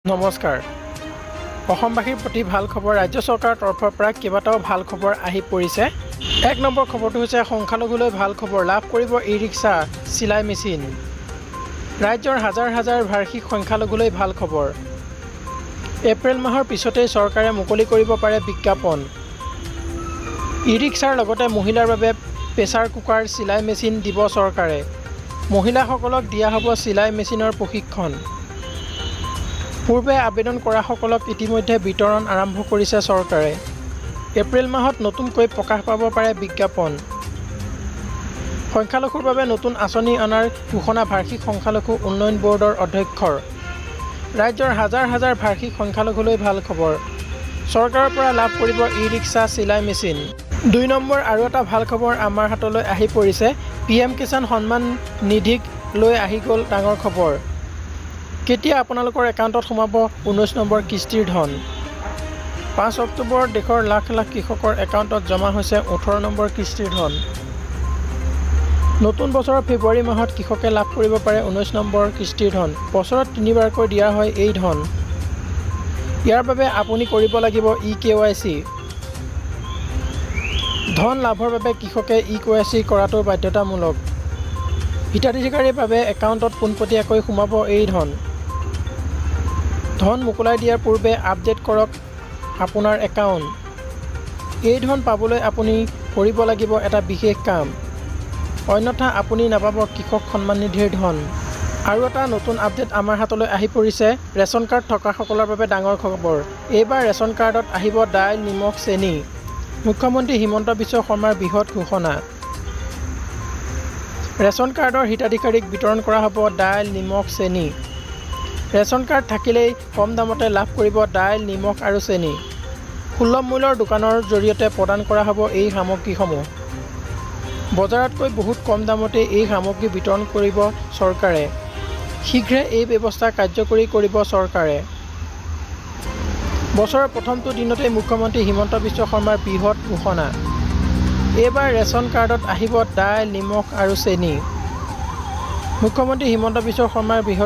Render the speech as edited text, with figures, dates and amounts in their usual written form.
নমস্কাৰ। অসমবাসীৰ প্ৰতি ভাল খবৰ। ৰাজ্য চৰকাৰৰ তৰফৰ পৰা কেইবাটাও ভাল খবৰ আহি পৰিছে। এক নম্বৰ খবৰটো হৈছে সংখ্যালঘুলৈ ভাল খবৰ, লাভ কৰিব ই ৰিক্সা, চিলাই মেচিন। ৰাজ্যৰ হাজাৰ হাজাৰ ভাষিক সংখ্যালঘুলৈ ভাল খবৰ। এপ্ৰিল মাহৰ পিছতেই চৰকাৰে মুকলি কৰিব পাৰে বিজ্ঞাপন। ই ৰিক্সাৰ লগতে মহিলাৰ বাবে প্ৰেছাৰ কুকাৰ, চিলাই মেচিন দিব চৰকাৰে। মহিলাসকলক দিয়া হ'ব চিলাই মেচিনৰ প্ৰশিক্ষণ। পূৰ্বে আবেদন কৰাসকলক ইতিমধ্যে বিতৰণ আৰম্ভ কৰিছে চৰকাৰে। এপ্ৰিল মাহত নতুনকৈ প্ৰকাশ পাব পাৰে বিজ্ঞাপন। সংখ্যালঘুৰ বাবে নতুন আঁচনি অনাৰ ঘোষণা ভাষিক সংখ্যালঘু উন্নয়ন ব'ৰ্ডৰ অধ্যক্ষৰ। ৰাজ্যৰ হাজাৰ হাজাৰ ভাষিক সংখ্যালঘুলৈ ভাল খবৰ। চৰকাৰৰ পৰা লাভ কৰিব ই ৰিক্সা, চিলাই মেচিন। 2 নম্বৰ আৰু এটা ভাল খবৰ আমাৰ হাতলৈ আহি পৰিছে। পিএম কিষাণ সন্মান নিধিক লৈ আহি গ'ল ডাঙৰ খবৰ। কেতিয়া আপোনালোকৰ একাউণ্টত সোমাব 19 নম্বৰ কিস্তিৰ ধন? 5 অক্টোবৰত দেশৰ লাখ লাখ কৃষকৰ একাউণ্টত জমা হৈছে 18 নম্বৰ কিস্তিৰ ধন। নতুন বছৰৰ ফেব্ৰুৱাৰী মাহত কৃষকে লাভ কৰিব পাৰে 19 নম্বৰ কিস্তিৰ ধন। বছৰত তিনিবাৰকৈ দিয়া হয় এই ধন। ইয়াৰ বাবে আপুনি কৰিব লাগিব ই কেৱাইচি। ধন লাভৰ বাবে কৃষকে ই কেৱাইচি কৰাটো বাধ্যতামূলক। হিতাধিকাৰীৰ বাবে একাউণ্টত পোনপটীয়াকৈ সোমাব এই ধন। ধন মোকলাই দিয়াৰ পূৰ্বে আপডেট কৰক আপোনাৰ একাউণ্ট। এই ধন পাবলৈ আপুনি কৰিব লাগিব এটা বিশেষ কাম। অন্যথা আপুনি নাপাব কৃষক সন্মান নিধিৰ ধন। আৰু এটা নতুন আপডেট আমাৰ হাতলৈ আহি পৰিছে। ৰেচন কাৰ্ড থকাসকলৰ বাবে ডাঙৰ খবৰ। এইবাৰ ৰেচন কাৰ্ডত আহিব দাইল, নিমখ, চেনি। মুখ্যমন্ত্ৰী হিমন্ত বিশ্ব শৰ্মাৰ বৃহৎ ঘোষণা। ৰেচন কাৰ্ডৰ হিতাধিকাৰীক বিতৰণ কৰা হ'ব দাইল, নিমখ, চেনি। ৰেচন কাৰ্ড থাকিলেই কম দামতে লাভ কৰিব দাইল, নিমখ আৰু চেনি। সুলভ মূল্যৰ দোকানৰ জৰিয়তে প্ৰদান কৰা হ'ব এই সামগ্ৰীসমূহ। বজাৰতকৈ বহুত কম দামতে এই সামগ্ৰী বিতৰণ কৰিব চৰকাৰে। শীঘ্ৰে এই ব্যৱস্থা কাৰ্যকৰী কৰিব চৰকাৰে। বছৰৰ প্ৰথমটো দিনতেই মুখ্যমন্ত্ৰী হিমন্ত বিশ্ব শৰ্মাৰ বৃহৎ ঘোষণা। এইবাৰ ৰেচন কাৰ্ডত আহিব দাইল, নিমখ আৰু চেনি। মুখ্যমন্ত্ৰী হিমন্ত বিশ্ব শৰ্মাৰ বৃহৎ